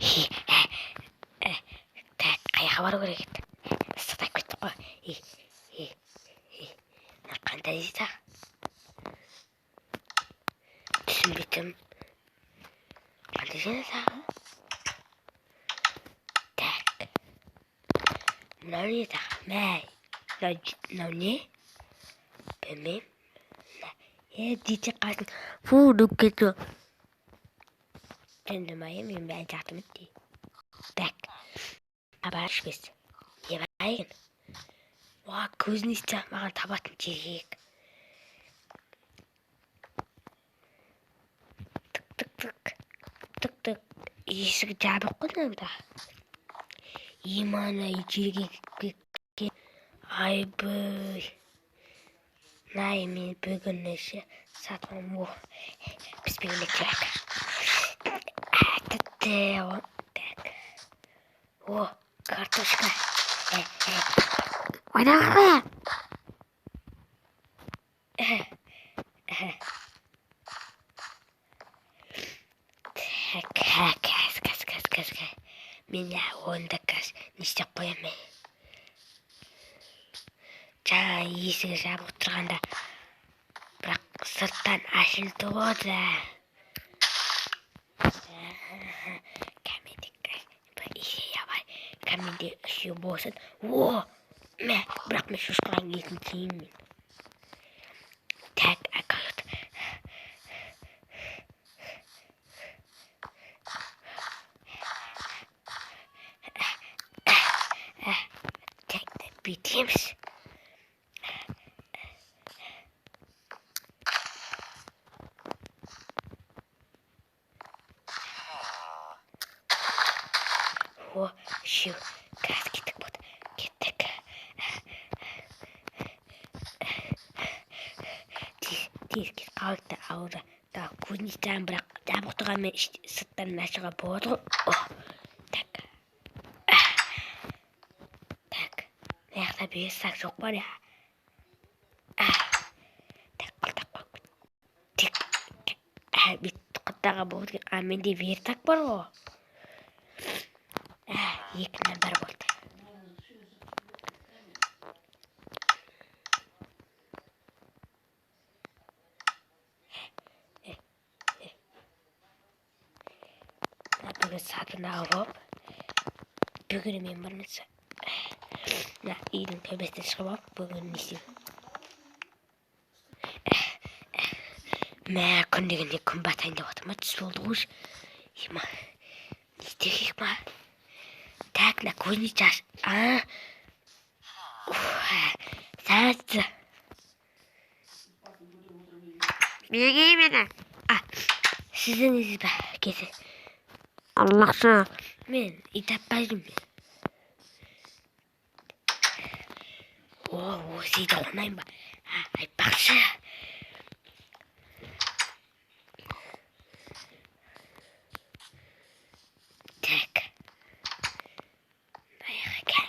Так, қаяққа бару керек еді? Ыстықтап кеттік қой. Мына қандай дейді? Түсінбей тұрмын. Қандай жер тағы? Так. Мынау не тағы? Мә, мынау не? Білмеймін. Дете қалсын. Фу, деп кетті. Түсіндім, мен бәрін жақтым де. Так. Табаш без. Не бар екен? Уа, көзін маған табатын керек. Тық тық тық. Тық тық. Есік жабық қой мында. Имана жерге кеткен. Айбай. Най, мен бүгін ше сатқан о. Піспеген керек. Так. О, картошка. Ойнаған. Так, қазір, қазір, қазір, қазір. Мен онда қазір не істеп қоямын мен? Жаңа есігі жабық тұрғанда, бірақ сырттан ашылды ғой да. Кәменде бар. Кәменде үшеу болсын. О, мә, бірақ мен шошқаның етін жеймін мен. Так, аккаунт. Так, бүйтеміз. О, үшеу. Қазір кеттік болды. Кеттік. Тез, тез кет қалды ауырды. Так, кузнецтан бірақ жабық тұрғанмен сырттан ашуға болады ғой. О, так. Так. Мына жақта верстак жоқ па не? Так, қылтақ қойып. Тек бүйтіп қылтаға болады екен. А, менде верстак бар ғой. Екі бір болды. Бүгін сатын алып, бүгін мен бірінші мына үйдің төбесіне шығып алып, бүгін не істеймін? Мә, күн дегенде күн батайын деп жатыр ма, түс болды ғой уже. Ема, не істеу керек ма? Так, мына кузнец аш. А, сәлеметсіз. Неге мені? А, сіздің несіз ба? Кесі. Аллақшы. Мен үй таппай жүрмін. О, осы үйде қонайын ба? А, айтпақшы. Так. Аяқ екен.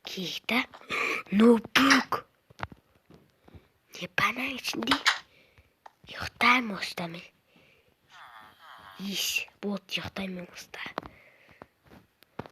Киік та. Ноутбук. Не банан ішінде? Ұйықтаймын осыда мен. Ес, болды, ұйықтаймын мен осыда.